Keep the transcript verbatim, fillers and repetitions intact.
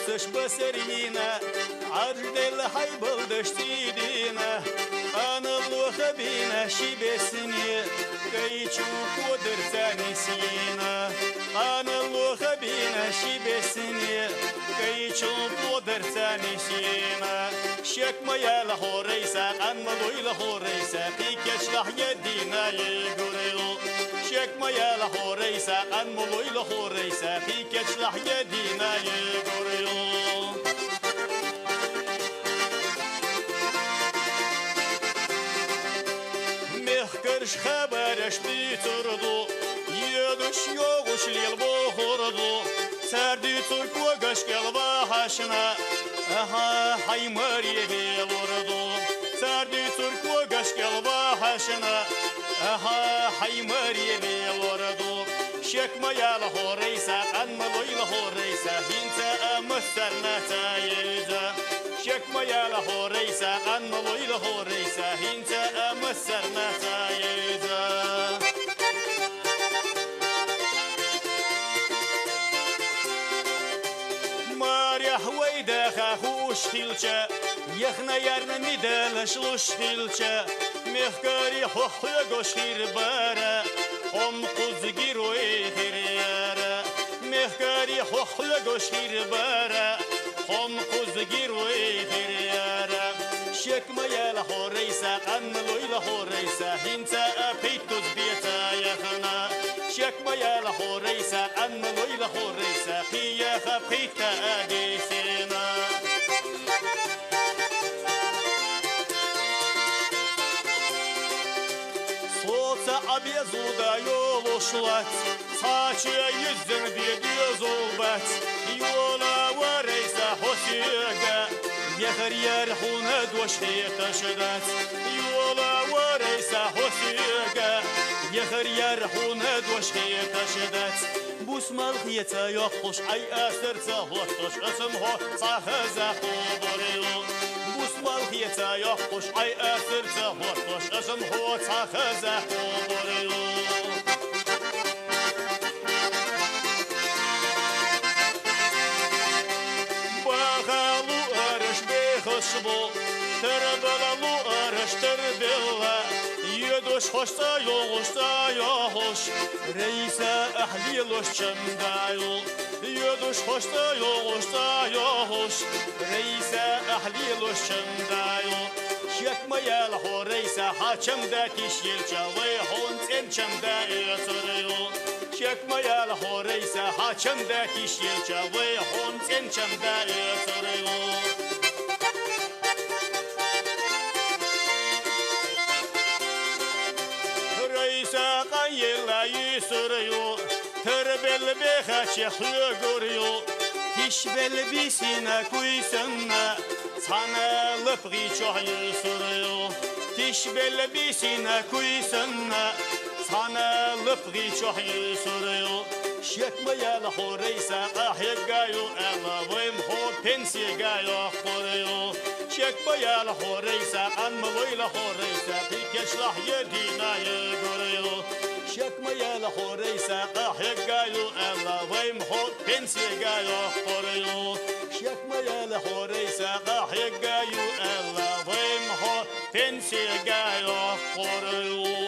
Даш басар вина, Ӏарждел хьайбал даш цӀийдина, Ана лоха бина ши бесни, Кайчу кодыр цани сина. Ана лоха бина ши бесни, Кайчу кодыр цани сина. Шек ма яла хорайса, Ан ма лойла хорайса, Пикеч лахья дина егурил. Шек ма яла хорайса, Ан ма лойла хорайса, Пикеч лахья дина егурил. Мехкарш хабараш бицурду, йодуш йогуш лел бохурду, Царди цур когаш кел вахашна, Аха хаймари велурду. Царди цур когаш кел вахашна, Аха хаймари велурду. Шек ма яла хорайса, Ан ма лойла хорайса, Хинца амсарна цаеза. Шек ма яла хорайса, Ан ма лойла хорайса, Хинца амсарна цаеза. Маря вайда ха хуш хилча, Яхна ярна мидалаш луш хилча, Мехкари хоххуя гош хир бара, Хом куз герой хир яра. Мехкари хоххуя гош хир бара, Хом куз герой хир яра. Шек ма яла хорайса, Ан ма лойла хорайса, Хинца апхитуз беца яхна. Шек ма яла хорайса, Ан ма лойла хорайса, Хияха пхита адесена. Соца абезуда йолушлац, Сача юззен бедезулбац, Йола варайса хосига, Яхар яр хуна дош хеташдац, Йола варайса хосига, Яхар яр хуна дош хеташдац. Бусмал хеца йохуш ай асырца хлоттош асым хо цахаза хобарил. Бусмал хеца йохуш ай асырца хлоттош асым хо цахаза хобарил. Бахалу араш бехаш бо, Тарбалалу араш тарбелла, Йодуш хош ца йогуш ца йогуш, Рейса ахлилуш чамдаю. Йодуш хош ца йогуш ца йогуш, Рейса ахлилуш чамдаю. Шек ма яла хорайса, Хачамда тиш елча, Вай хун цен чамда эцурю. Шек ма яла хорайса, Хачамда тиш елча, Вай хун цен чамда эцурю. Рейса къан ела йисурю, Тарбел бехача хьугурю, Тишбел бисина куйсанна, Цхьана лапгӀи чохь юсурю. Тишбел бисина куйсанна, Цхьана лапгӀи чохь юсурю. Шек ма яла хорайса къахьеггаю, Алла вайм хо пенсига йохкурю. Шек ма яла хорайса, Ан ма лойла хорайса, Пикешлахь едина егурю. Шек ма яла хорайса къахьеггаю, Алла вайм хо пенсига йохкурю. Шек ма яла хорайса къахьеггаю, Алла вайм хо пенсига йохкурю.